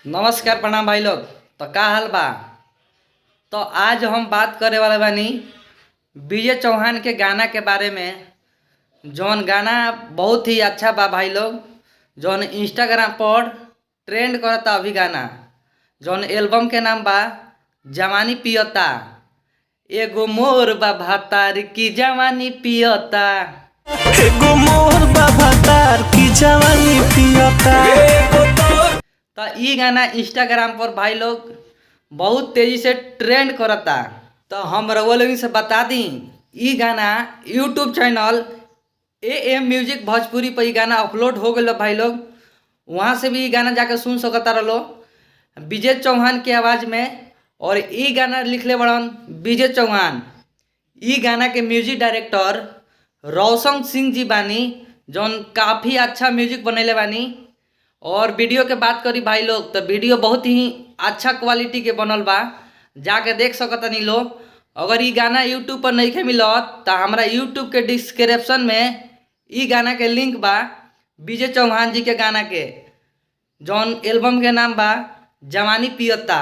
नमस्कार प्रणाम भाई लोग। तो का हाल बा। तो आज हम बात करे वाले बानी विजय चौहान के गाना के बारे में, जौन गाना बहुत ही अच्छा बा भाई लोग, जौन इंस्टाग्राम पर ट्रेंड करता अभी गाना, जौन एल्बम के नाम बा जवानी पियता। एगो मोर बा भातार की जवानी पियता, एगो मोर बाबा तार की जवानी पियता। तो ई गाना इंस्टाग्राम पर भाई लोग बहुत तेजी से ट्रेंड करता। तो हम रउआ लोगन से बता दी, ई गाना YouTube channel A M music Bhojpuri पर ई गाना अपलोड हो गइल बा भाई लोग, वहाँ से भी ई गाना जाके सुन सकता रहो विजय चौहान के आवाज़ में। और ई गाना लिखले बड़न विजय चौहान। ई गाना के म्यूजिक डायरेक्टर रोशन सिंह जी बानी, जौन काफ़ी अच्छा म्यूजिक बनैले बानी। और वीडियो के बात करी भाई लोग तो वीडियो बहुत ही अच्छा क्वालिटी के बनल बा, जाके देख सकतनी लोग। अगर ई गाना यूट्यूब पर नइखे मिलत तो हमरा यूट्यूब के डिस्क्रिप्शन में ई गाना के लिंक बा विजय चौहान जी के गाना के, जौन एल्बम के नाम बा जवानी पियता।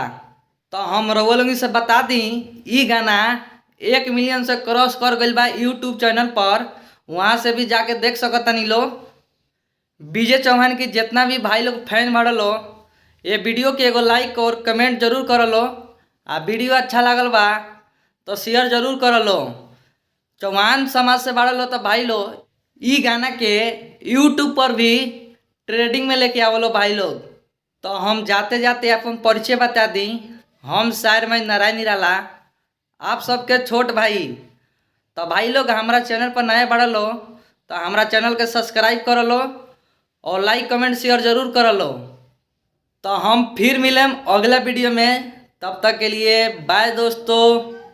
तो हम रउआ लोगन से बता दी, ई गाना 1 मिलियन से क्रॉस कर गइल बा यूट्यूब चैनल पर, वहाँ से भी जाके देख सकतनी लोग। विजय चौहान के जितना भी भाई लोग फैन भरलो, ये वीडियो के एगो लाइक और कमेंट जरूर करलो, आ वीडियो अच्छा लागल बा तो शेयर जरूर करलो। चौहान समाज से बाड़लो तो भाई लोग ई गाना के यूट्यूब पर भी ट्रेंडिंग में लेके आवलो भाई लोग। तो हम जाते जाते अपन परिचय बता दी, हम शायर में नारायण निराला, आप सबके छोट भाई। तो भाई लोग हमारा चैनल पर नए बढ़लो तो हमारा चैनल के सब्सक्राइब करलो और लाइक कमेंट शेयर जरूर करलो। तो हम फिर मिलेम अगला वीडियो में, तब तक के लिए बाय दोस्तों।